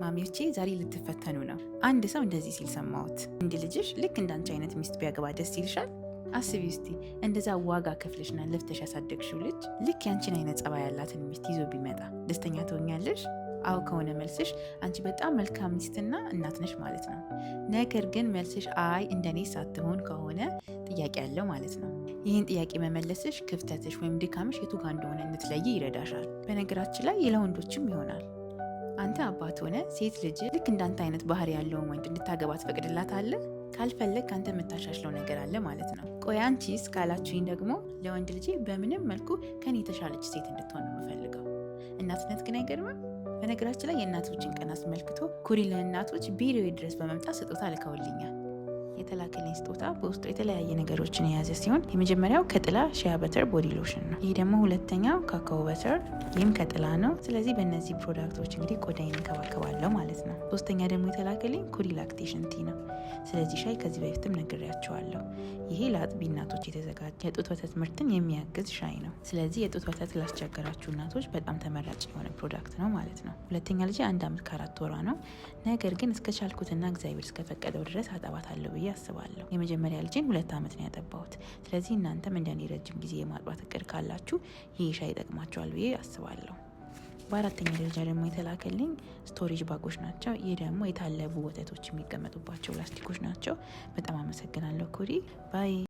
ማሚዎቼ፣ ዛሬ ልትፈተኑ ነው። አንድ ሰው እንደዚህ ሲል ሰማሁት። ወንድ ልጅሽ ልክ እንዳንቺ አይነት ሚስት ቢያገባ ደስ ይልሻል? አስቢ እስቲ፣ እንደዛ ዋጋ ከፍለሽና ለፍተሽ ያሳደግሽው ልጅ ልክ ያንቺን አይነት ጸባይ ያላትን ሚስት ይዞ ቢመጣ ደስተኛ ትሆኛለሽ? አዎ ከሆነ መልስሽ አንቺ በጣም መልካም ሚስትና እናት ነሽ ማለት ነው። ነገር ግን መልስሽ አይ፣ እንደኔ ሳትሆን ከሆነ ጥያቄ ያለው ማለት ነው። ይህን ጥያቄ መመለስሽ ክፍተትሽ ወይም ድካምሽ የቱ ጋር እንደሆነ እንድትለይ ይረዳሻል። በነገራችን ላይ ለወንዶችም ይሆናል። አንተ አባት ሆነህ ሴት ልጅህ ልክ እንዳንተ አይነት ባህሪ ያለውን ወንድ እንድታገባ ትፈቅድላታለህ? ካልፈለግክ አንተ የምታሻሽለው ነገር አለ ማለት ነው። ቆይ አንቺስ ካላችሁኝ ደግሞ ለወንድ ልጄ በምንም መልኩ ከኔ የተሻለች ሴት እንድትሆን ነው የምፈልገው። እናትነት ግን አይገርምም? በነገራችን ላይ የእናቶችን ቀን አስመልክቶ ኩሪ ለእናቶች ቢሮዬ ድረስ በመምጣት ስጦታ ልከውልኛል። የተላከልኝ ስጦታ በውስጡ የተለያየ ነገሮችን የያዘ ሲሆን የመጀመሪያው ከጥላ shea butter body lotion ነው። ይህ ደግሞ ሁለተኛው cacao butter፣ ይህም ከጥላ ነው። ስለዚህ በእነዚህ product ኦች እንግዲህ ቆዳዬን እንከባከባለሁ ማለት ነው። ሶስተኛ ደግሞ የተላከልኝ ኩሪ lactation tea ነው። ስለዚህ ሻይ ከዚህ በፊትም ነግሬያችኋለሁ። ይሄ ለአጥቢ እናቶች የተዘጋጀ የጡት ወተት ምርትን የሚያግዝ ሻይ ነው። ስለዚህ የጡት ወተት ላስቸገራችሁ እናቶች በጣም ተመራጭ የሆነ product ነው ማለት ነው። ሁለተኛ ልጄ 1 አመት ከ4 ወሯ ነው። ነገር ግን እስከቻልኩትና እግዚአብሔር እስከፈቀደው ድረስ አጠባታለሁ ብዬ አስባለሁ። የመጀመሪያ ልጄን 2 አመት ነው ያጠባሁት። ስለዚህ እናንተም እንደኔ ረጅም ጊዜ የማጥባት እቅድ ካላችሁ ይህ ሻይ ይጠቅማችኋል ብዬ አስባለሁ። በአራተኛ ደረጃ ደግሞ የተላከልኝ storage bag ኦች ናቸው። ይህ ደግሞ የታለቡ ወተቶች የሚቀመጡባቸው ላስቲኮች ናቸው። በጣም አመሰግናለሁ ኩሪ። Bye.